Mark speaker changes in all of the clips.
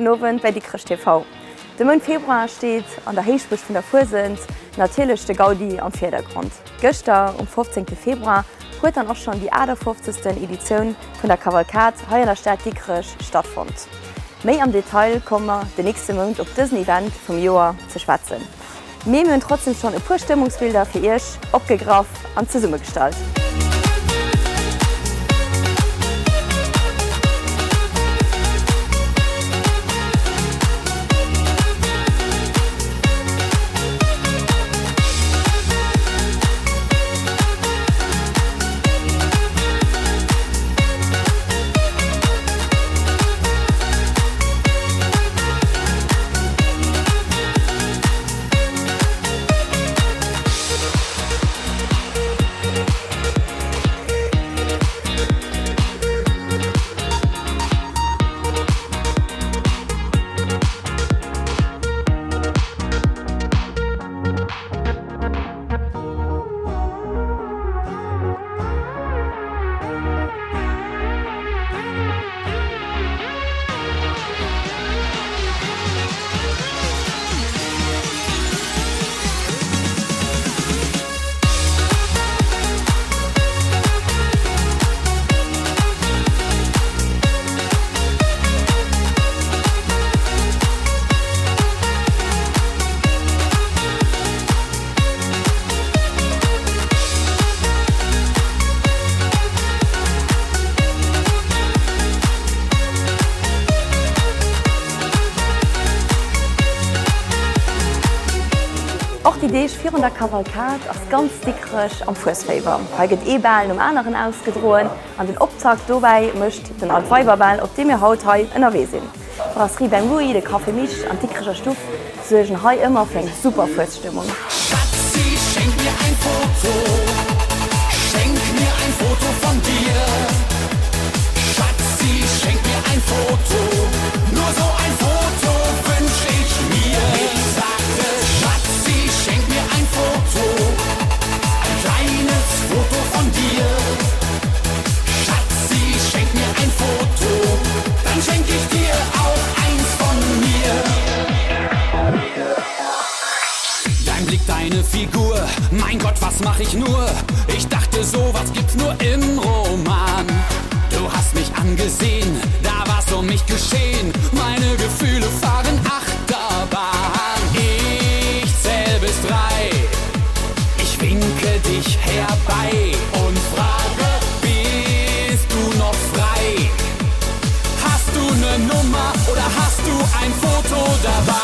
Speaker 1: Gudden Owend bei Dikrech TV. De Mount Februar steet an der Héichbuerg vun der Fuesent natierlech de Gaudi am Virdergrond. Gëschter um 15 Februar huet dann och schonn déi 58. Editioun vun der Kavalkad hei an der Stad Dikrech stattfonnt. Méi am Detail komme mer den nächste Mount op dësen Event vum Joer ze schwätzen. Mee mir hunn trotzdem schonn e puer Stëmmungsbilder fir iech opgegraff an zesummegestallt. Och déi Deeg virun der Kavalkad ass ganz Dikrech am Fuesféiwer. Hei gëtt ee Bal nom aneren ausgedroen an den Optakt dobäi mécht den Altweiberbal, op deem mir haut hei ënnerwee sinn. D'Brasserie Beim Louis, de Café Misch an d'Dikrecher Stuff suergen hei ëmmer fir eng super Fuesstëmmung.
Speaker 2: Schatzi, schenk mir ein Foto, schenk mir ein Foto von dir. Schatzi, schenk mir ein Foto, nur so ein Foto wünsch ich mir. Ich sagte, Schatzi, schenk mir ein Foto, ein kleines Foto von dir. Schatzi, schenk mir ein Foto, dann schenk ich dir auch eins von mir. Dein Blick, deine Figur, mein Gott, was mach ich nur? Ich dachte, sowas gibt's nur im Roman. Du hast mich angesehen, da war's um mich geschehen. Meine Gefühle fahren Achterbahn. Ich zähl bis drei, ich winke dich herbei und frage, bist du noch frei? Hast du ne Nummer oder hast du ein Foto dabei?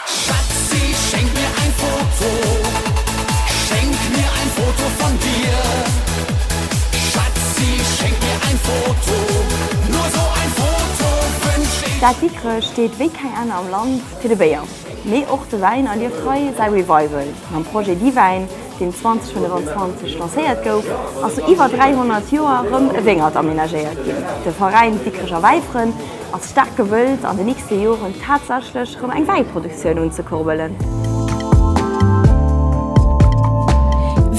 Speaker 2: Schatzi, schenk mir ein Foto, schenk mir ein Foto von dir. Schatzi, schenk mir ein Foto, nur so ein Foto wünsch ich.
Speaker 1: D'Stad Dikrech steet wéi keng aner am Land fir de Béier. Mee och de Wäin erlieft hei säi Revival. Mam Projet Diväin, deen 2025 lancéiert gouf, ass no iwwer 300 Joer erëm e Wéngert amenagéiert ginn. De Veräin Dikrecher Wäifrënn ass staark gewëllt, an den nächste Joren tatsächlech erëm eng Wäiproduktioun unzekurbelen.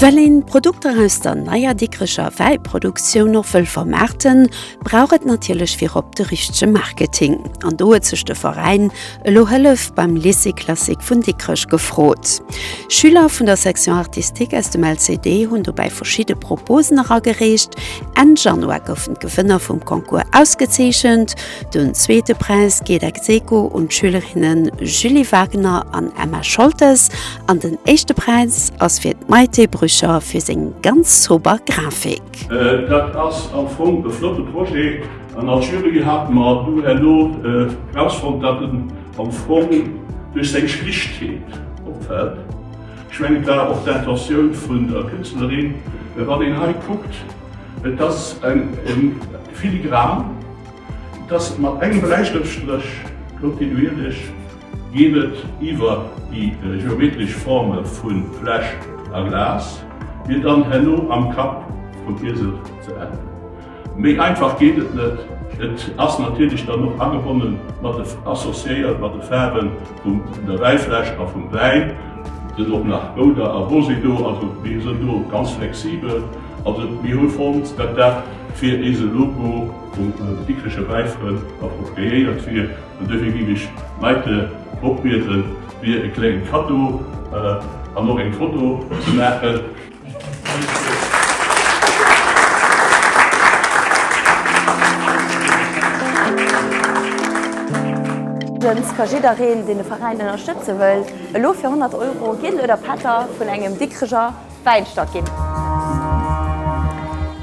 Speaker 3: Well een d'Produkter aus der neier Dikrecher Wäiproduktioun och wëll vermaarten, brauch et natierlech virop de richtege Marketing. An do huet sech de Veräin elo Hëllef beim Lycée Classique vun Dikrech gefrot. Schüler vun der Section artistique aus dem LCD hunn dobäi verschidde Proposen eragereecht. Enn Januar goufen d'Gewënner vum Concours ausgezeechent. Den zweete Präis geet ex aequo un d'Schülerinne Julie Wagner an Emma Scholtes an den éischte Präis ass fir d'Maïté Brücher fir seng ganz sober Grafik.
Speaker 4: Dat ass am Fong e flotte Projet. An als Jury hate mer du herno erausfonnt, datt en am Fong duerch seng Schlichtheet opfält. Ech mengen, et war och d'Intentioun vun der Künstlerin. Wann een hei kuckt, et ass eng filigran, et ass mat engem Bläistëftstréch kontinuierlech geet et iwwer déi geometresch Forme vu Fläsch a Glas, fir dann herno am Kapp vum Iesel ze enden. Méi einfach geet et net. Et ass natierlech dann och agebonne mat de, associéiert mat de Faarwe vum der Wäifläsch a vum Wäin. Sinn och nach rouder a rosé do, also mir sinn do ganz flexibel. Also mir hu fonnt, datt dat fir eise Logo vum Dikrecher Wäifrënn appropriéiert wier an dofir géif ech d'Maite drop bieden, fir e kléngen Cadeau an och eng Foto ze maachen.
Speaker 1: Dëns ka jiddereen, deen de Veräin ënnerstëtze wëll, elo fir 100 Euro Giddel oder Pätter vun engem Dikreger Wäinstack ginn.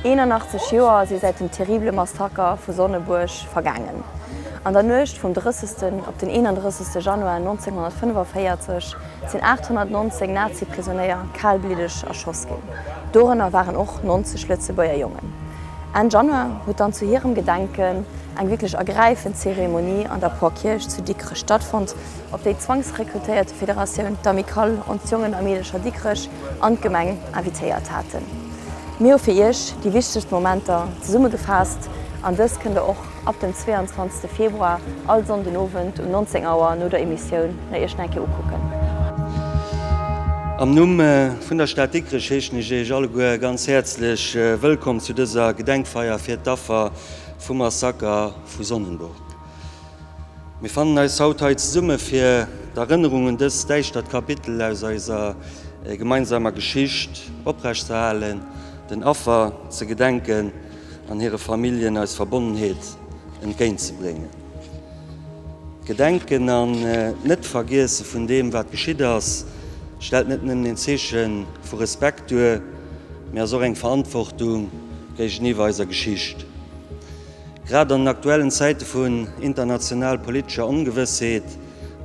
Speaker 1: 81 Joer si säit dem terrible Massaker vu Sonnebuerg vergaangen. An der Nuecht vum 30. op den 31. Januar 1945 sinn 819 Nazi-Prisonéier kalbliddeg erschoss ginn. Dorënner waren och 90 Lëtzebuerger Jongen. Enn Januar huet dann zu hirem Gedenken eng wierklech ergräifend Zeremonie an der Porkierch zu Dikrech stattfonnt, op déi d'Zwangsrekrutéiertefederatioun, d'Amicale an d'Jongen a Meedecher Dikrech an d'Gemeng invitéiert haten. Mir hu fir Iech déi wichtegst Momenter zesummegefaasst an dës kënnt der och Ab dem 22 Februar all Sonnden Owend um 19 Auer no der Emissioun na Iech nach eng Kéier ukucken.
Speaker 5: Am Numm vun der Stad Dikrech heeschen ech Iech alleguer ganz häerzlech wëllkomm zu dëser Gedenkfeier fir d'Affer vum Massaker vu Sonnenburg. Mir fannen eis haut hei zesumme fir d'Erënnerung un dëst däischtert Kapitel aus eiser gemeinsamer Geschicht oprechtzeerhalen, den Affer ze gedenken an hire Familljen eis Verbonnenheet entgéintzebréngen. D'Gedenken an d'Net-Vergiesse vun deem, wat geschitt ass, stellt net nëmmen een Zeeche vu Respekt duer, mee ass och eng Verantwortung géigeniwwer eiser Geschicht. Grad an den aktuellen Zäite vun international politescher Ongewëssheet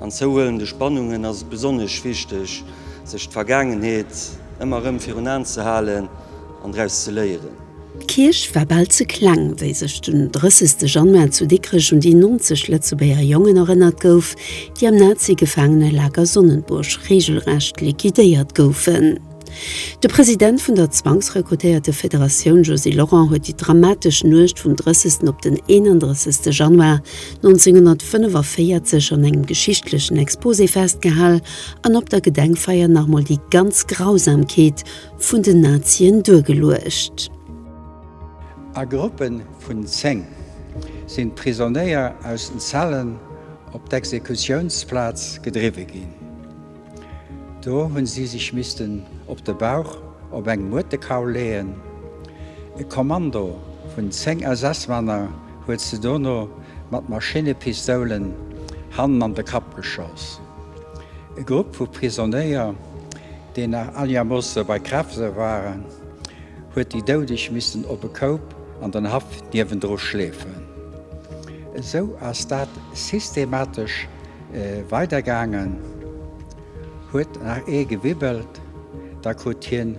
Speaker 5: an zouhuelende Spannungen ass et besonnesch wichteg, sech d'Vergaangenheet ëmmer erëm virun Aen ze halen an draus ze léieren.
Speaker 3: D'Kierch war bal ze kleng, wéi sech den 30. Januar zu Dikrech un déi 90 Lëtzebuerger Jongen erënnert gouf, déi am Nazi-Gefaangenelager Sonnenburg reegelrecht liquidéiert goufen. De President vun der Zwangsrekrutéierte-Federatioun Josy Lorent huet déi dramatesch Nuecht vum 30. op den 31. Januar 1945 an engem geschichtlechen Exposé festgehal an op der Gedenkfeier nach mol déi ganz Grausamkeet Vun den Nazien duergeluecht.
Speaker 6: A Gruppe vun 10 sinn d'Prisonéier aus den Zellen op d'Exekutiounsplaz gedriwwe ginn. Do hunn si sech missten op de Bauch op eng Muertekaul leeën. E Kommando vun 10 SS-Männer huet se dono mat Maschinnepistoulen hannen an de Kapp geschoss. E Grupp vu Prisonéier, déi nach anermoosse bei Kräfte waren, huet déi Doudeg missen op e Koup an den Haff niewendru schleefen. Esou ass dat systematesch weidergaangen. Huet nach ee gewibbelt, da krut hien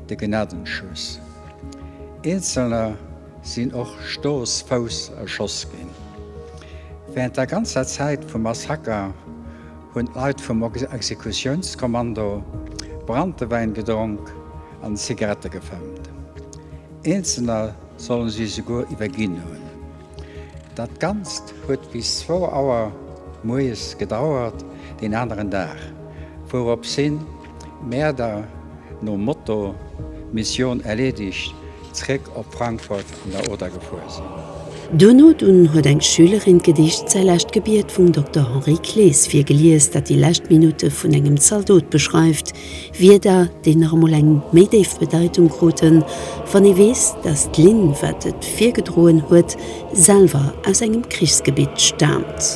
Speaker 6: de Genadenschuss. Eenzelner sinn och Stoossfouss erschoss ginn. Wärend der ganzer Zäit vum Massaker hunn d'Leit vum Exekutiounskommando Branntewäin gedronk an Zigarette gefëmmt. Eenzelner sollen si souguer iwwerginn hunn. Dat Ganzt huet bis zwou Auer moies gedauert deen aneren Dag, wouropshin d'Mäerder nom Motto Mission erledigt zréck op Frankfurt an der Oder gefuer sinn.
Speaker 3: Duerno dunn huet eng Schülerin d'Gedicht Säi lescht Gebiet vum Dokter Henri Klees virgelies, dat déi lescht Minutte vun engem Zaldot beschreift, Wierder, déi nach emol eng méi déif Bedeitung kruten, wann ee weess, dass d'Lynn, wat et virgedroen huet, selwer aus engem Krichsgebitt staamt.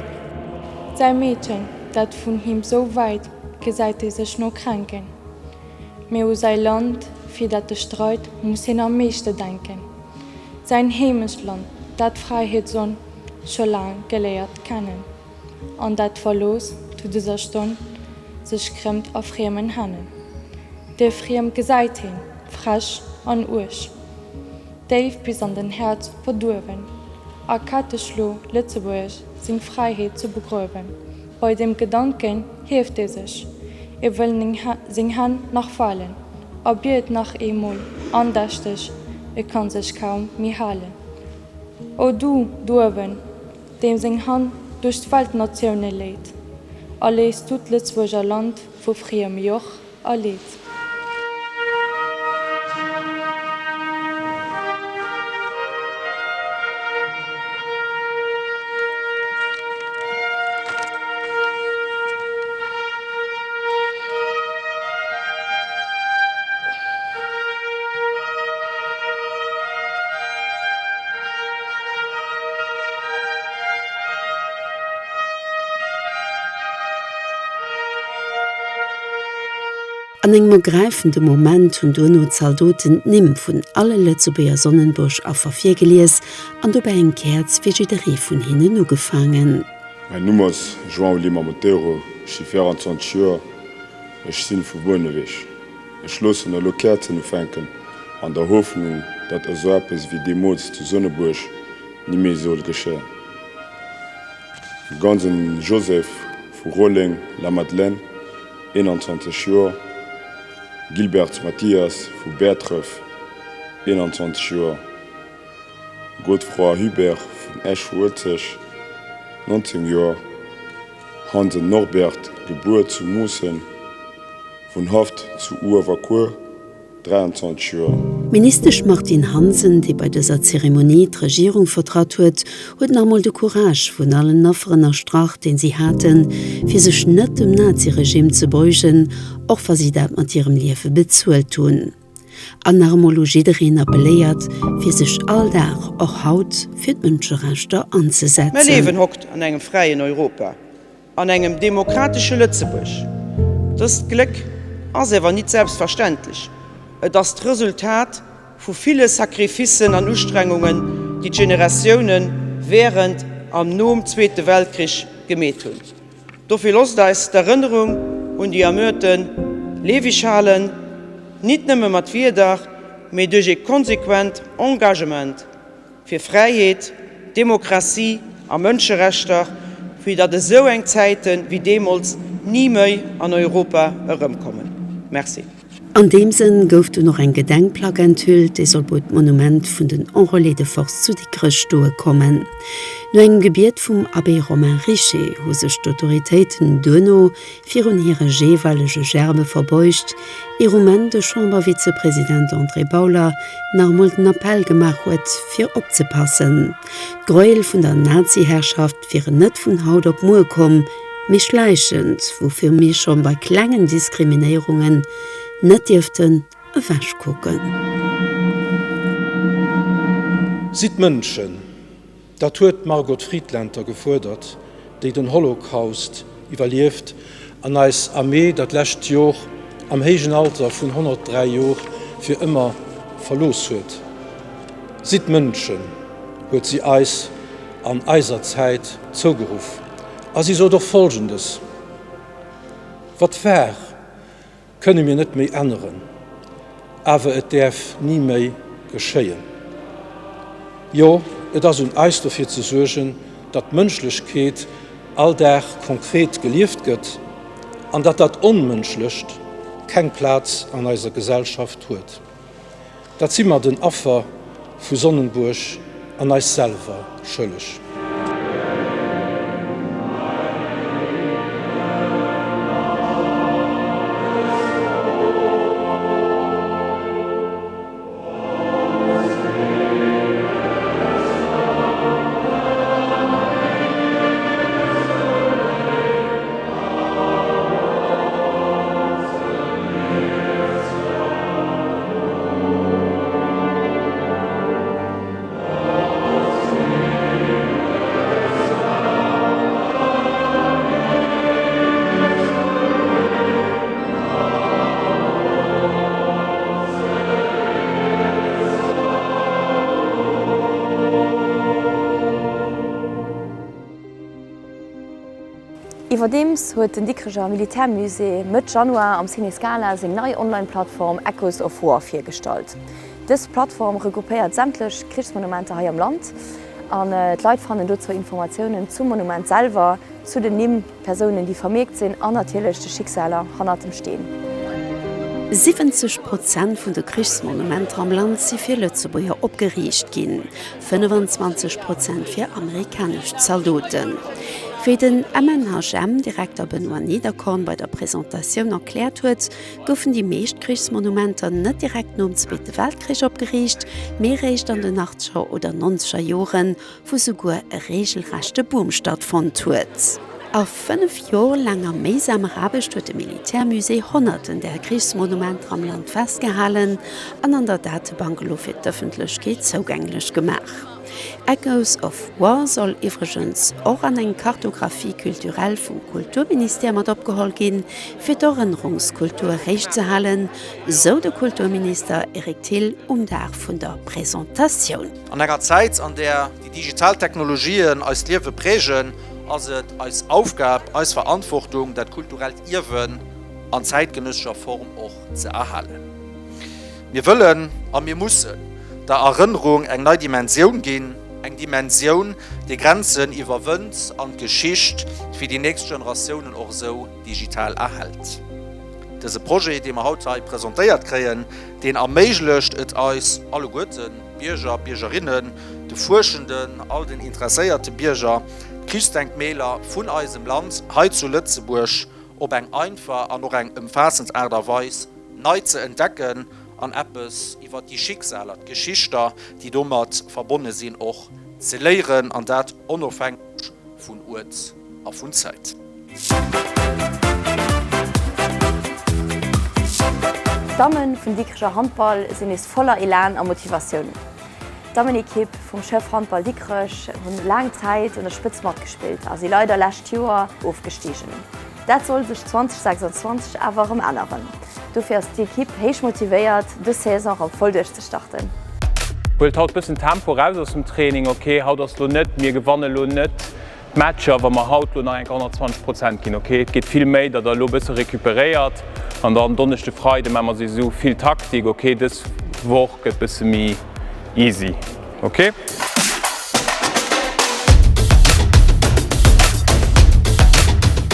Speaker 7: Säi Meedchen, dat vun him sou wäit gesäit e sech no kränken. Mee u säi Land, fir dat e streit, muss hien am meeschte denken. Säin Heemechtland, dat d'Fräiheetssonn scho laang geléiert kennen, an dat verlooss zu dëser Stonn sech krëmmt a friemen Hännen. Déi Friem gesäit hien, frech an uerg, déif bis an den Häerz verduerwen, a ketteg lo Lëtzebuerg seng Fräiheet ze begruewen. Bei deem Gedanken hieft e sech, e wëll seng Hänn nach falen a biet nach eemol andächteg, e kann sech kaum méi halen. O du douewen, deem seng Hand duerch d'Weltnatioune leet, erléis du d'Lëtzebuerger Land vu friemem Joch. a Leed.
Speaker 3: An engem ergräifende Moment hunn duerno d'Zaldoten d'Nimm vun alle Lëtzebuerger Sonnenburg-Affer virgelies an dobäi eng Käerz fir jidderee vun hinnen ugefaangen.
Speaker 8: Mäin Numm ass João Lima Monteiro, ech si 24 Joer, ech sinn vu Bouneweg. Ech loossen elo Käerzen ufänken an der Hoffnung, datt esou eppes wéi deemools zu Sonnebuerg ni méi soll geschéien. Gansen Joseph vu Rolleng, Lamadelaine, 21 Joer, Gilbertz Mathias vu Bäertref, 21 Joer, Godefroid Hubert vun Esch-Uelzecht, 19 Joer, Hansen Norbert, gebuer zu Moossen, wunnhaft zu Uewerkuer, 23 Joer.
Speaker 3: D'Ministesch Martine Hansen, déi bei dëser Zeremonie d'Regierung vertratt huet, huet nach emol de Courage vun allen Affer ënnerstrach, deen si haten, fir sech net dem Naziregime ze beugen, och wa si dat mat hirem Liewe bezuelt hunn. An nach emol u jiddereen appelléiert, fir sech all Dag, och haut, fir d'Mënscherechter anzesetzen.
Speaker 9: Mer liewen hokt an engem fräien Europa. An engem demokratesche Lëtzebuerg. Dëst Gléck ass ewer nit selbstverständlech, et ass d'Resultat vu ville Sacrificen an Ustrengungen, déi d'Generatioune während an nom Zweete Weltkrich gemeet hunn. Dofir losst eis d'Erënnerung un déi Ermüerte lieweg halen, nit nëmme mat Wierder, mee duerch ee konsequent Engagement. Fir Fräiheet, Demokratie a Mënscherechter, fir datt esou eng Zäite wéi deemools ni méi an Europa erëmkommen. Merci.
Speaker 3: An deem Sënn gouf dunn och eng Gedenkplack enthüllt, déi soll bei d'Monument vun den Enrôlés de Force zu Dikrech stoe kommen. No engem Gebiet vum Abbé Romain Richer hu sech d'Autoritéiten duerno virun hire jeeweilege Gerbe verbeugt, ier um Enn de Chambervizepresident André Bauler nach emol den Appell gemaach huet, fir opzepassen. D'Gräuel vun der Nazi-Herrschaft wieren net vun haut op muer komm, mee schläichend, woufir mir scho bei klengen Diskriminéierungen net dierften ewechkucken.
Speaker 10: Sidd Mënschen, Dat huet d'Margot Friedländer gefuerdert, déi den Holocaust iwwerlieft an eis Armee dat lescht Jor am héijen Alter vun 103 Jor fir ëmmer verlooss huet. Sidd Mënschen, huet si eis an eiser Zäit zougeruff. A si sot och Folgendes, Wat war, Kënne mir net méi änneren, awer et däerf ni méi geschéien. Jo, et ass un eis dofir ze suergen, datt d'Mënschlechkeet all Dag konkret gelieft gëtt an datt dat Onmënschlecht keng Plaz an eiser Gesellschaft huet. Dat si mer den Affer vu Sonnenbuerg an eis selwer schëlleg.
Speaker 1: Iwwerdeems huet den Dikreger Militärmusée Mëtt Januar am Ciné Scala seng nei Online-Plattform Echoes of War virgestallt. Dës Plattform regroupéiert sämtlech Krichsmonumenter hei am Land an d'Leit fannen dozou Informatiounen zum Monument selwer, zu den Nimm, Persounen déi vermierkt sinn an natierlech de Schicksaler hannert dem Steen.
Speaker 3: 70 Prozent vun de Krichsmonumenter am Land si fir Lëtzebuerger opgeriicht ginn, 25 Prozent fir amerikanesch Zaldoten. Wéi den MNHM-Direkter Benoît Niederkorn bei der Presentatioun erkläert huet, goufen déi meescht Krichsmonumenter net direkt nom Zweete Weltkrich opgeriicht, mee réischt an den achtzeger oder nonzeger Joren, wou souguer e reegelrechte Boom stattfonnt huet. A 5 Jor laanger méisamer Aarbecht huet de Militärmusée honnerten där Krichsmonumenter am Land festgehalen an an der Datebank elo fir d'Ëffentlechkeet zougänglech gemaach. Echoes of War soll iwwregens och an eng Cartographie culturelle vum Kulturministère mat opgeholl ginn, fir d'Erënnerungskultur héich ze halen, sou de Kulturminister Eric Thill um Dag vun der Presentatioun.
Speaker 11: An enger Zäit, an där déi digital Technologien eist Liewe prägen, ass et eis Aufgab, eis Verantwortung, dat kulturellt Ierwen an zäitgenëssescher Form och ze erhalen. Mir wëllen a mir mussen der Erënnerung eng nei Dimensioun ginn, eng Dimensioun, déi Grenzen iwwerwënnt an d'Geschicht fir déi nächst Generatiounen och esou digital erhält. Dëse Projet, dee mer haut hei presentéiert kréien, deen erméiglecht et eis alleguerten, Bierger, Biergerinnen, de Fuerschenden, all den interesséierte Bierger, d'Krichsdenkmäler vun eisem Land hei zu Lëtzebuerg op eng einfach an och eng ëmfaassend Aart a Weis nei ze entdecken an eppes iwwer déi Schicksaler, d'Geschichter, déi domat verbonne sinn, och ze léieren, an dat onofhängeg vun Uert a vun Zäit.
Speaker 1: D'Damme vum Dikrecher Handball sinn nees voller Elan a Motivatioun. D'Dammenekipp vum Schëff Handball Dikrech hunn laang Zäit un der Spëtz matgespillt a si leider lescht Joer ofgestigen. Dat soll sech 2026 awer erëm änneren. Dofir ass d'Ekipp héich motivéiert dës Saison erëm voll duerchzestarten.
Speaker 12: Huelt haut bëssen Tempo raus aus dem Training, ok haut ass lo net, mir gewanne lo net D'Matcher, wa mer haut elo nach eng Kéier 120 Prozent ginn, ok, et geet vill méi, datt der elo e bësse recuperéiert an dann Donneschde, Freide maache mer souwisou vill Taktik, ok, dës Woch gëtt bësse méi easy, ok.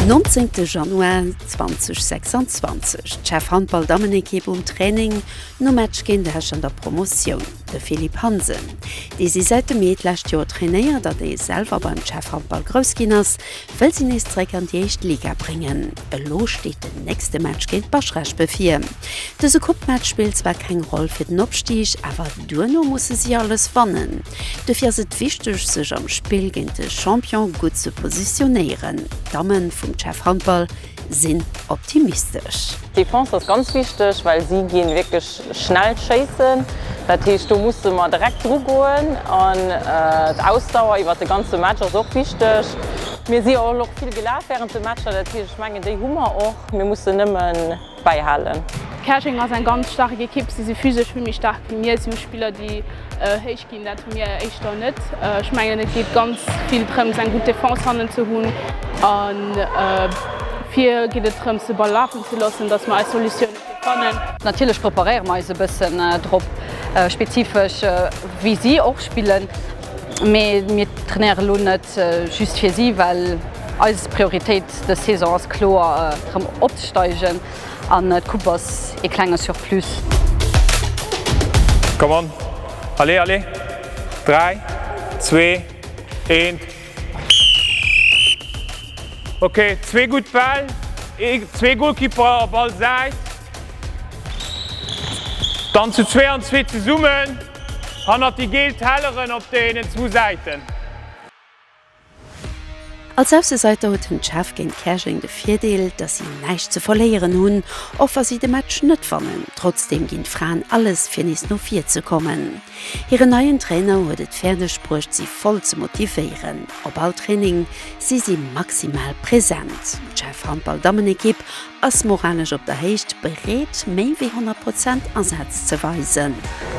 Speaker 3: Nonzéngte Januar 2026, D'Chef Handball Dammenekipp um Training nom Match géint Esch an der Promotioun. De Philippe Hansen, dee si säit dem Mee d'lescht Joer trainéiert a dee selwer beim Chef Handball grouss ginn ass, wëll si nees zeréck an déi éischt Liga bréngen. Elo steet den nächste Match géint Baschrech bevir. Dëse Coupe-Match spillt zwar keng Roll fir den Opstig, awer duerno musse si alles wannen. Dofir ass et wichteg, sech am Spill géint de Champion gutt ze positionéieren. D'Damme vum Chef Handball sinn optimistesch.
Speaker 13: D'Defense ass ganz wichteg, well si gi wierklech schnell schéissen. Dat heescht, do musse mer direkt dru goen. An d'Ausdauer iwwert de ganze Match ass och wichteg. Mir si jo och vill gelaf wärend de Matcher, dat heescht, ech mengen, déi hu mer och. Mir mussen nëmme bäihalen.
Speaker 7: Käerjeng ass eng ganz staark Ekipp. Si si physesch vill méi staark wéi mir. Si hu Spiller, déi héich ginn, dat hu mir éischter net. Ech mengen et geet ganz vill drëms eng gutt Defense hannen ze hunn a vir geet et drëms de Ball lafen ze loossen, datt mer eis Solutioune fir fannen.
Speaker 14: Natierlech preparéiere mer eis e bëssen drop, spezifesch wéi si och spillen, mee mir trainéiere lo net just fir si, well eis Prioritéit dës Saison ass kloer erëm opzesteigen. An d'Coupe ass ee klenge Surplus.
Speaker 12: Come on, allez, allez, 3, 2, 1. Ok, zwee gutt Bäll, zwee Goalkeeper op all Säit. Dann zu zwee an zwee zesummen hannert déi geel Telleren op deenen zwou Säiten.
Speaker 3: Als Ausseseiter huet den Chef géint Käerjeng de Virdeel, dass si näischt ze verléieren hunn, och wa si de Match net wannen. Trotzdeem ginn d'Fraen alles fir nees no vir ze kommen. Hiren neien Trainer huet et fäerdeg bruecht si voll ze motivéieren. Op all Training si si maximal present. D'Chef Handball Dammenekipp Ass moralesch op der Héicht, bereet méi wéi 100 Prozent Asaz ze weisen.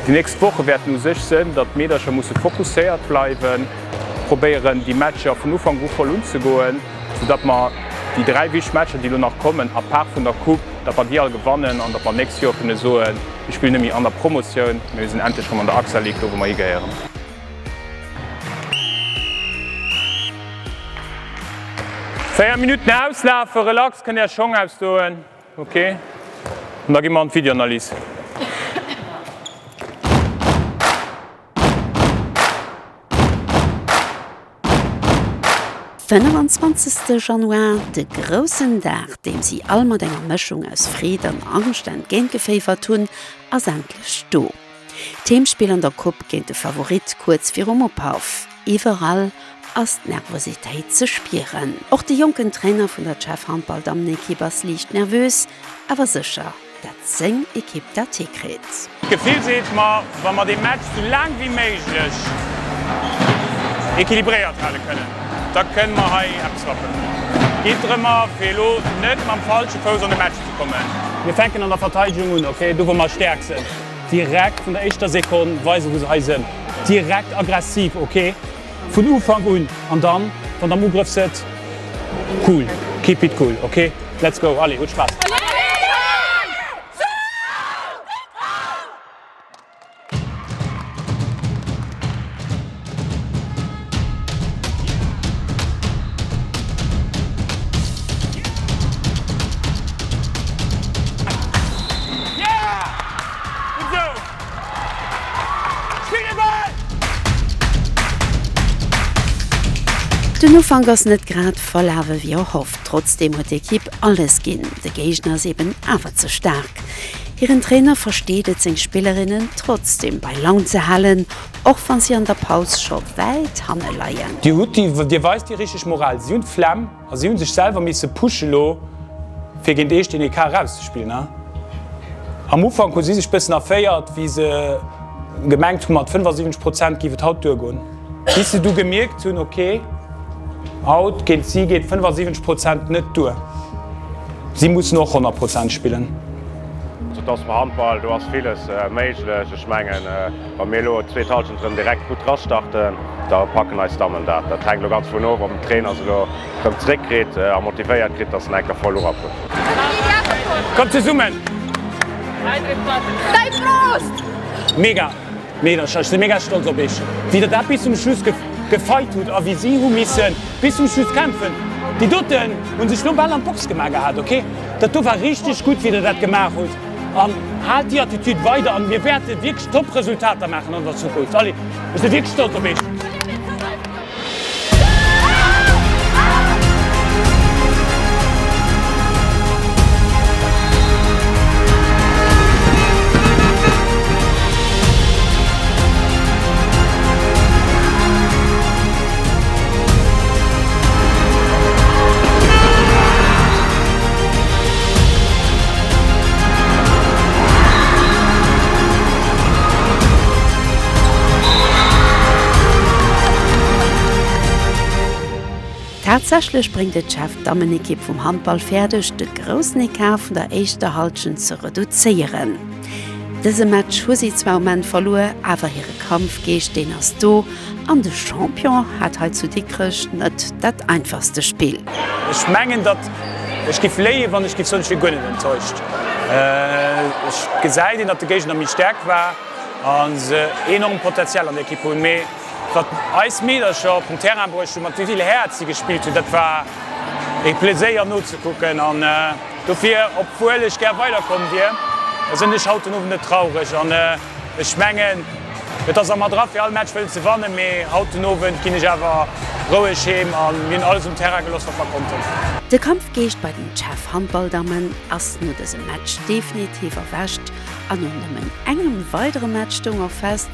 Speaker 12: Déi nächst Woche wäerten u sech sënn, datt d'Meedercher musse fokusséiert bleiwen, probéieren déi Matcher vun Ufank u voll unzegoen, sou datt mer déi 3 wichteg Matcher, déi elo nach kommen, à part vun der Coupe, datt mer déi all gewannen an datt mer nächst Joer kënne soen, mir spillen net méi an der Promotioun, mee mir sinn endlech rëm an der AXA League, do wou mer higehéieren. 4 Minutten auslafen, relax, kënnt är Schong ausdoen, ok. An da gi mer an d'Videoanalys.
Speaker 3: 25 Januar, de groussen Dag, deem si all mat enger Mëschung aus Freed an Angscht entgéintgeféiwert hunn, ass endlech do. D'Heemspill an der Coupe géint de Favorit kuerz virum Upaff. Iwwerall ass d'Nervositéit ze spieren. Och de jonken Trainer vun der Chef Handball-Dammenekipp ass liicht nervös, awer sécher, dat seng Ekipp dat hikritt.
Speaker 12: D'Gefill seet mer, wa mer dee Match sou laang wéi méiglech equilibréiert hale kënnen, da kënne mer hei eppes rappen. Geet drëmmer, fir elo net mam falsche Fouss an de Match ze kommen. Mir fänken an der Verteidegung un, ok, do wou mer staark sënn. Direkt vun der éischter Sekonn weisen, wou se hei sënn. Direkt aggressiv, ok, vun Ufank un. An dann, wann der am Ugrëff sëtt, cool, keep it cool, ok. Let's go, allez, hutt Spaass!
Speaker 3: Den Ufank ass net grad verlaf ewéi erhofft. Trotzdeem huet d'Ekipp alles ginn. De Géigner ass eben awer ze staark. Hiren Trainer versteet et seng Spillerinnen trotzdeem bei Laun ze halen, och wann si an der Paus scho wäit hanne leien.
Speaker 12: Dir hutt déi, dir weist déi richteg Moral. Si hunn d'Flemm a si hu sech selwer misse pushe lo fir géint Eech deen Ecart erauszespillen. Am Ufank hu si sech bëssen erféiert, wéi se gemengt hu mat 75 Prozent géif et haut duergoen, bis se du gemierkt hunn, ok, haut géint si geet 75 Prozent net duer, si mussen och 100 Prozent spillen.
Speaker 8: Et ass Handball, do ass villes méiglech. Ech mengen, wa mir elo d'zweet Hallschent erëm direkt gutt drastarten, da packen eis Dammen dat. Dat hänkt elo ganz dovun of, ob den Trainer se elo erëm zeréckkritt a motivéiert kritt, dass en eng Kéier voll urappelt.
Speaker 12: Kommt zesummen! Mega! Meedercher, ech si mega stolz op iech, wéi der dat bis zum Schluss gefeit hutt a wéi si hu misse bis zum Schluss kämpfen. Déi doten hu sech lo bal an d'Box gemaach gehat, ok? Dat do war richteg gutt, wéi der dat gemaach hutt an haalt déi Attitude weider an mir wäerte wierklech top Resultater maachen an der Zukunft. Allez, ech si wierklech stolz op iech.
Speaker 3: Tatsächlech bréngt et d'Chef-Dammenekipp vum Handball fäerdeg, de groussen Ecart vun der éischter Hallschent ze reduzéieren. Dëse Match hu si zwar um Enn verluer, awer hire Kampfgeescht, deen ass do an de Champion hat hei zu Dikrech net dat einfachste Spill.
Speaker 12: Ech mengen, datt ech giff léien, wann ech giff soen, ech wier guer net enttäuscht. Ech gesäit een, datt de Géigner méi staark war a se enorm Potential an der Ekipp hunn. Mee wat eis Meedercher op den Terrain bruecht hunn, mat wéi vill Häerz si gespillt hunn, dat war ee Pleséier nozekucken. An dofir, obwuel ech gär weiderkomm wier, sinn ech haut den Owend net traureg. An ech mengen, et ass a mer dra fir all Match wëllen ze wannen, mee haut den Owend ginn ech awer roueg heem a mir hunn alles um Terrain gelooss, wat mer konnten.
Speaker 3: De Kampfgeescht bei den Chef Handballdammen ass no dësem Match definitiv erwächt an no nëmmen engem weidere Match stoung och fest,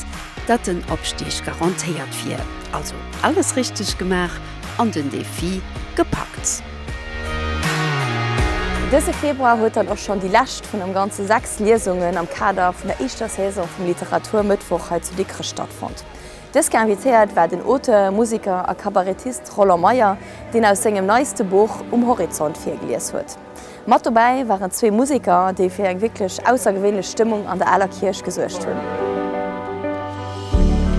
Speaker 3: datt den Opstig garantéiert wier. Also alles richteg gemaach an den Defi gepackt.
Speaker 1: Dëse Februar huet dann och schonn déi lescht vun am Ganze 6 Liesungen am Kader vun der éischter Saison vum Literaturmëttwoch hei zu Dikrech stattfonnt. Dës Kéier invitéiert war den Auteur, Musiker a Kabarettist Roland Meyer, deen aus sengem neiste Buch Um Horizont virgelies huet. Mat dobäi waren zwee Museker, déi fir eng wierklech aussergewéinlech Stëmmung an der aler Kierch gesuergt hunn.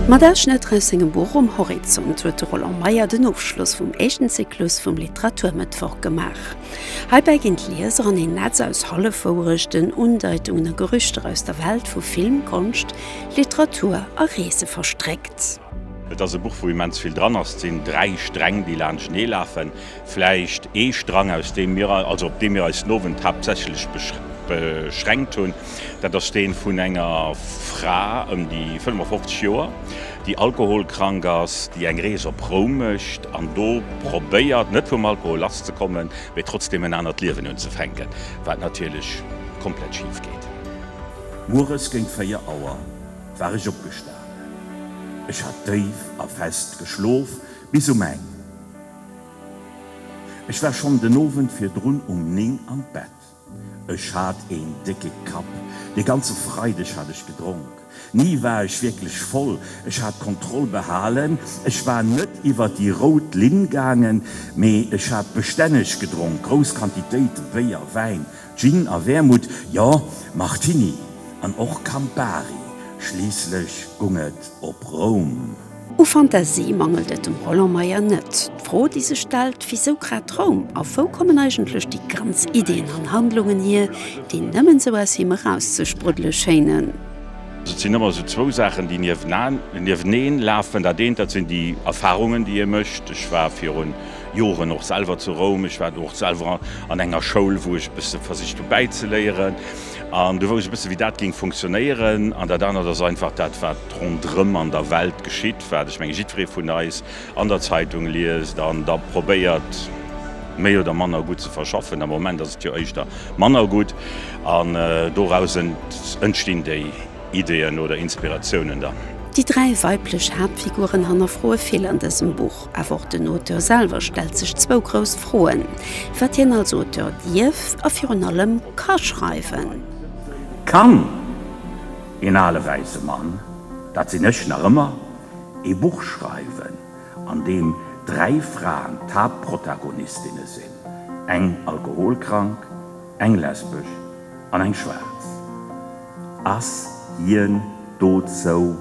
Speaker 3: Mat Ausschnëtter aus sengem Buch Um Horizont huet de Roland Meyer den Ofschloss vum éischten Zyklus vum Literaturmëttwoch gemaach. Heibäi ginn d'Lieser an een Netz aus Hallefwouerechten, Undeitungen a Gerüchter aus der Welt vu Film, Konscht, Literatur a Reese verstréckt.
Speaker 15: Et ass e Buch, wou immens vill dran ass. Et sinn 3 Sträng, déi laanschtenee lafen. Vläicht ee Strang, aus deem mir, also op dee mir eis den Owend haaptsächlech. beschränkt hunn. Dat ass dee vun enger Fra ëm déi 55 Joer, déi alkoholkrank ass, déi eng Rees op Roum mécht an do probéiert, net vum Alkohol lasszekommen, mee trotzdeem en anert Liewen unzefänken, wat natierlech komplett schif geet. Mueres géint 4 Auer war ech opgestanen. Ech hat déif a fest geschlof bis um eng. Ech war schonn den Owend virdrun um 9 an d'Bett. Ech hat een décke Kapp. De ganze Freideg hat ech gedronk. Ni war ech wierklech voll. Ech hat d'Kontroll behalen. Ech war net iwwer déi rout Linn gaangen, mee ech hat bestänneg gedronk, grouss Quantitéite Béier, Wäin, Gin a Wermut, jo, Martini an och Campari. Schliisslech gung et op Roum.
Speaker 3: U Fantasie mangelt et dem Roland Meyer net. D'Fro, déi sech stellt, Wisou grad Roum? A wou kommen eigentlech déi ganz Iddien an Handlungen hier, déi nëmmen sou aus him erauszespruddele schéinen?
Speaker 15: Et sinn ëmmer esou zwou Saachen, déi nieweneen lafen. Dat eent, dat sinn déi Erfarungen, déi ee mécht. Ech war viru Joren och selwer zu Roum. Ech war do och selwer an enger Schoul, wou ech e bësse versicht hu bäizeléieren. An du wousst e bësse wéi dat géing funktionéieren. An dat anert ass einfach dat, wat ronderëm an der Welt geschitt, wat, ech menge jiddweree vun eis an der Zeitung liest an da probéiert méi oder manner gutt ze verschaffen. Am Moment ass et jo éischter manner gutt. An doraus entstinn déi Ideeën oder Inspiratiounen dann.
Speaker 3: Déi 3 weiblech Haaptfiguren hannerfroe vill an dësem Buch. Awer och den Auteur selwer stellt sech zwou grouss Froen, wat hien als Auteur dierf a virun allem ka schreiwen.
Speaker 15: Kann een ale wäisse Mann, dat sinn ech nach ëmmer, ee Buch schreiwen, an deem 3 Fraen d'Haaptprotagonistinne sinn, eng alkoholkrank, eng lesbesch an eng schwaarz? Ass hien dozou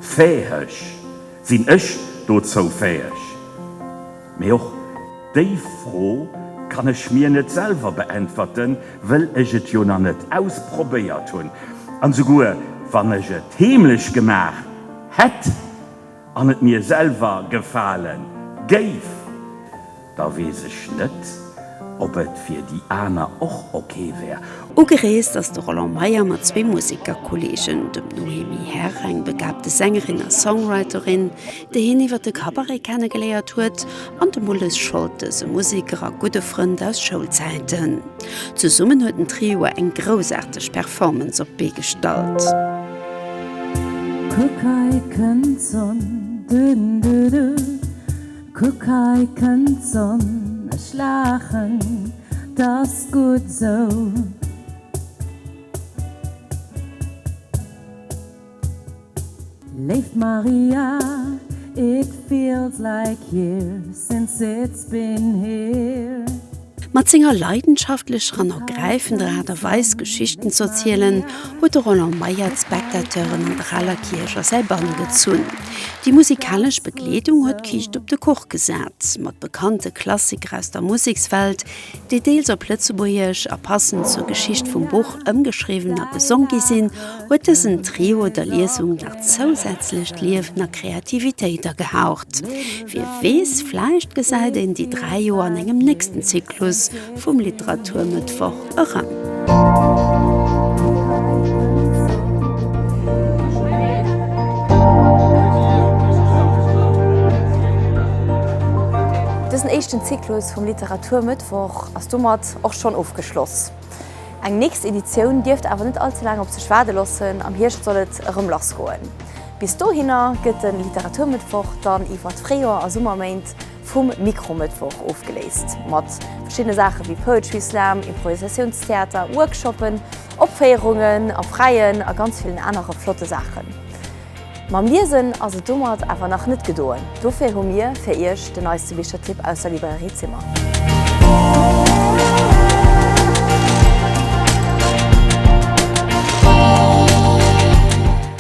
Speaker 15: fäheg? Sinn ech dozou fäeg? Mee och déi Fro kann ech mir net selwer beäntwerten, wëll ech et jo nach net ausprobéiert hunn. An souguer wann ech et heemlech gemaach hätt an et mir selwer gefale géif, Da weess ech net, ob et fir déi aner och ok wär.
Speaker 3: Ugereest ass de Roland Meyer mat zwee Musekerkolleegen, dem Noémie Herr, eng begabte Sängerin a Songwriterin, déi hien iwwer de Cabaret kennegeléiert huet, an dem Ulles Scholtes, e Museker a gudde Frënd aus Schoulzäiten. Zesummen huet den Trio eng groussaarteg Performance op d'Bee gestallt.
Speaker 16: Kuck hei kënnt d'Sonn, du du du. Kuck hei kënnt d'Sonn, ech laachen, 't ass gutt esou. Léif Maria, it feels like years since it's been here.
Speaker 3: Mat senger leidenschaftlecher an ergräifender Aart a Weis Geschichten z'erzielen, huet de Roland Meyer d'Spectateuren an der aler Kierch a säi Bann gezunn. Déi musikalesch Begleedung huet d'Kiischt op de Kuch gesat, mat bekannte Klassiker aus der Musekswelt, déi deels op Lëtzebuergesch a passend zur Geschicht vum Buch ëmgeschriwwen a gesong gi sinn, huet dësen Trio der Liesung nach zousätzlecht Liewen a Kreativitéit agehaucht. Wie weess, vläicht gesäit een déi 3 jo an engem nächsten Zyklus vum Literaturmëttwoch erëm.
Speaker 1: Dësen éischten Zyklus vum Literaturmëttwoch ass domat och schonn ofgeschloss. Eng nächst Editioun dierft awer net all ze laang op sech waarde loossen, am Hierscht soll et erëm lass goen. Bis dohinner gëtt de Literaturmëttwoch dann iwwer d'Fréijoer a Summerméint vum Mikromëttwoch ofgeléist, mat verschiddene Saache wéi Poetry Slam, Improvisatiounstheater, Workshoppen, Opféierungen am Fräien a ganz villen anere flotte Saachen. Mam Liesen ass et domat awer nach net gedoen, dofir hu mir fir iech den neiste Bichertipp aus der Librairie Zimmer.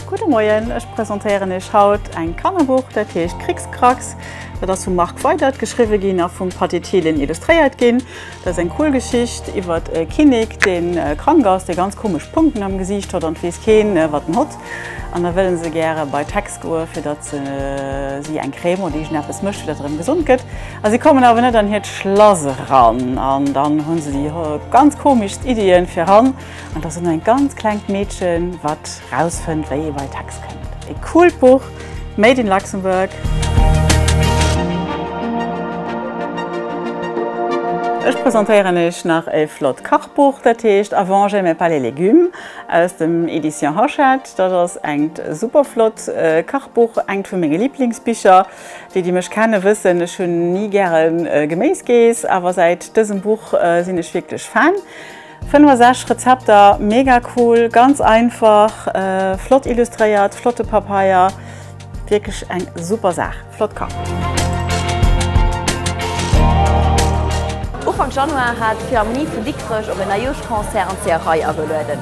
Speaker 17: Gudde Moien, ech presentéieren iech haut eng Kannerbuch, dat heescht Krixkrax. Dat ass vum Marc Weydert geschriwwe ginn a vum Patty Thielen illustréiert ginn. Dat ass eng cool Geschicht iwwert e Kinnek, dee krank ass, dee ganz komesch Punkten am Gesiicht hott an et weess keen, wat en hott. An da wëlle se gäre bei d'Hex goe fir datt si eng Crème oder iergendeppes mécht, fir datt e rëm gesond gëtt. A si kommen awer net an hiert Schlass eran. An dann hu se déi ganz komeschst Iddien fir eran. An et ass ëmmer eng ganz klengt Meedchen, wat rausfënnt, wéi ee bei d'Hex kënnt. E coolt Buch, made in Luxembourg. Ech presentéieren iech nach e flott Kachbuch, dat heescht Avant j'aimais pas les légumes aus dem Editions Hachette. Dat ass engt super flott Kachbuch, engt vu menge Liblingsbicher. Déi, déi mech kenne wëssen, ech hunn ni gäre Geméis geess, awer säit dësem Buch sinn ech wierklech Fan. 65 Rezepter, mega cool, ganz einfach, flott illustréiert, flotte Papeier, wierklech eng super Saach, flott Kachbuch.
Speaker 1: Ufank Januar hat d'Philharmonie vun Dikrech op en Neijoerschconcert an d'Seeërei agelueden.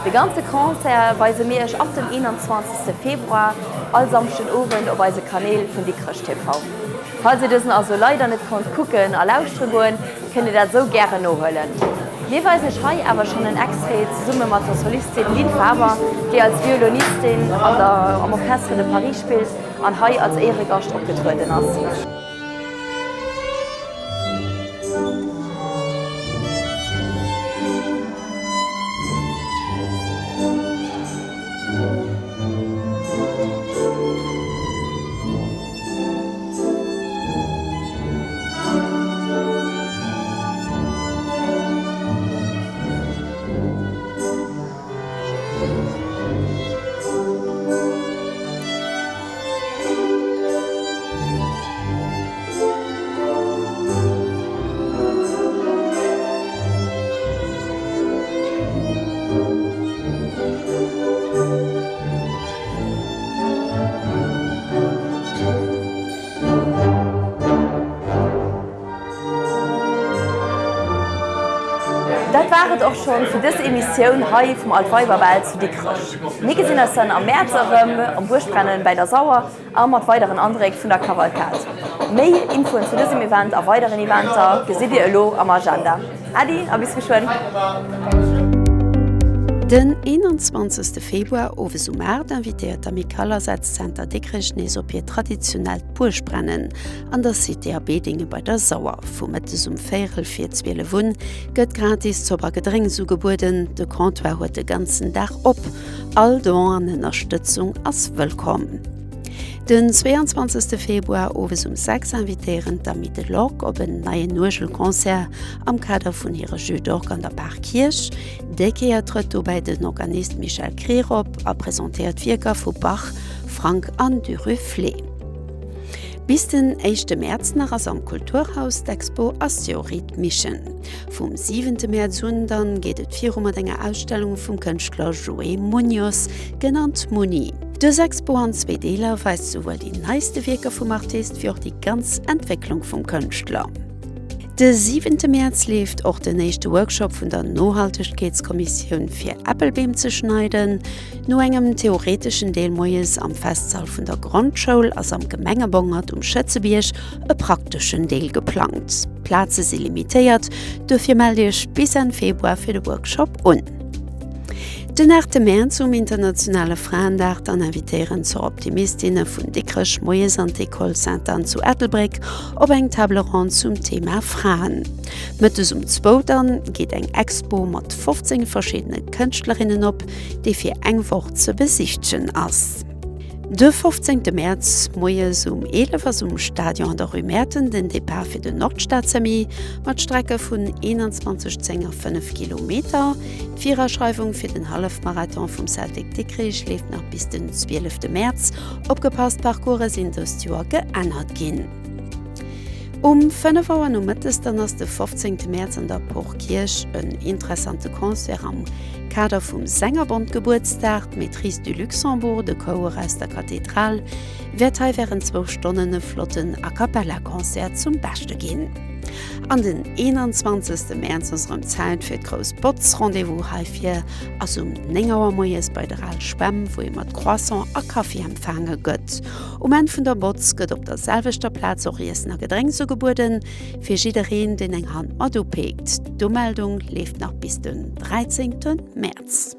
Speaker 1: De ganze Concert weise mir iech ab dem 21 Februar all Samschden Owend op eise Kanäl vun Dikrech TV. Falls dir dësen also leider net konnt kucken a lauschtere goen, kënnt dir dat esou gären nohuelen. Mir weisen iech hei awer schonn en Extrait zesumme mat der Solistin Lynn Faber, déi als Violonistin an der am Orchestre de Paris spillt an hei als Éieregascht opgetrueden ass. Dat war et och schonn fir dës Emissioun hei vum Altweiberbal zu Dikrech. Mir gesinn eis dann am Mäerz erëm am Buergbrennen bäi der Sauer a mat weideren Andréck vun der Kavalkad. Méi Infoen zu dësem Event a weideren Eventer gesitt Dir elo am Agenda. Äddi a bis geschwënn!
Speaker 3: Den 21 Februar owes um 8 invitéiert d'Amicale Asazzenter Dikrech nees op hiert traditionellt Buergbrennen an der Cité a Bedinge bei der Sauer. Vu mëttes um véierel vir 12 un gëtt gratis Zopp a Gedrénks ugebueden. De Comptoir huet de ganzen Dag op. All Don an Ënnerstëtzung ass wëllkomm. Den 22 Februar owes um 6 invitéieren d'Amis de l'Orgue op en neien Uergelconcert am Kader vun hire Jeux d'Orgue an der Parkierch. Déi Kéier trëtt dobäi den Organist Michel Krier op a presentéiert Wierker vu Bach, Franck an Duruflé. Bis den éischte Mäerz nach ass am Kulturhaus d'Expo Asteroid Mission. Vum siwente Mäerz un dann geet et viru mat enger Ausstellung vum Kënschtler Joé Munoz, genannt Muni. Dës Expo an zwee Deeler weist souwuel déi neiste Wierker vum Artist wéi och déi ganz Entwécklung vum Kënschtler. De siwente Mäerz leeft och den éischte Workshop vun der Nohaltegkeetskommissioun fir Äppelbeem ze schneiden. No engem theoreteschen Deel moies am Festsall vun der Grondschoul ass am Gemengebongert um Schëtzebierg e prakteschen Deel geplangt. D'Plaze si limitéiert, dofir mellt Iech bis Enn Februar fir de Workshop un. Den 8 Mäerz um internationale Fraendag dann invitéieren d'Soroptimistinne vun Dikrech moies an d'Ecole Sainte-Anne zu Ettelbréck op eng Table ronde zum Thema Fraen. Mëttes um zwou dann geet eng Expo mat 15 verschiddene Kënschtlerinnen op, déi fir eng Woch ze besichtegen ass. De 15 Mäerz moies um 11 ass um Stadion an der Rue Mäerten den Depart fir den Nordstad-Semi mat Strecke vun 21, 10 a 5 Kilometer. D'Viraschreiwung fir den Hallefmarathon vum Celtic Dikrich leeft nach bis den 12 Mäerz. Opgepasst, D'Parcourse sinn dëst Joer geännert ginn. Um 5 Auer nomëttes dann ass de 15 Mäerz an der Porkierch en interessante Concert am Kader vum Sängerbond-Gebuertsdag. D'Maîtrise du Luxembourg, de Chouer aus der Kathedral, wäert hei wärend zwou Stonnen e flotten A-cappella-Concert zum Beschte ginn. An den 21. Mäerz ass erëm Zäit fir d'grouss Botz. Rendez-vous heifir ass um 9 Auer moies bei der Al Schwämm, wou ee mat Croissant a Kaffi empfaange gëtt. Um Enn vun der Botz gëtt op der selwechter Plaz och Iessen a Gedrénks ugebueden, fir jiddereen, deen eng Hand mat upeekt. D'Umeldung leeft nach bis den 13. Mäerz.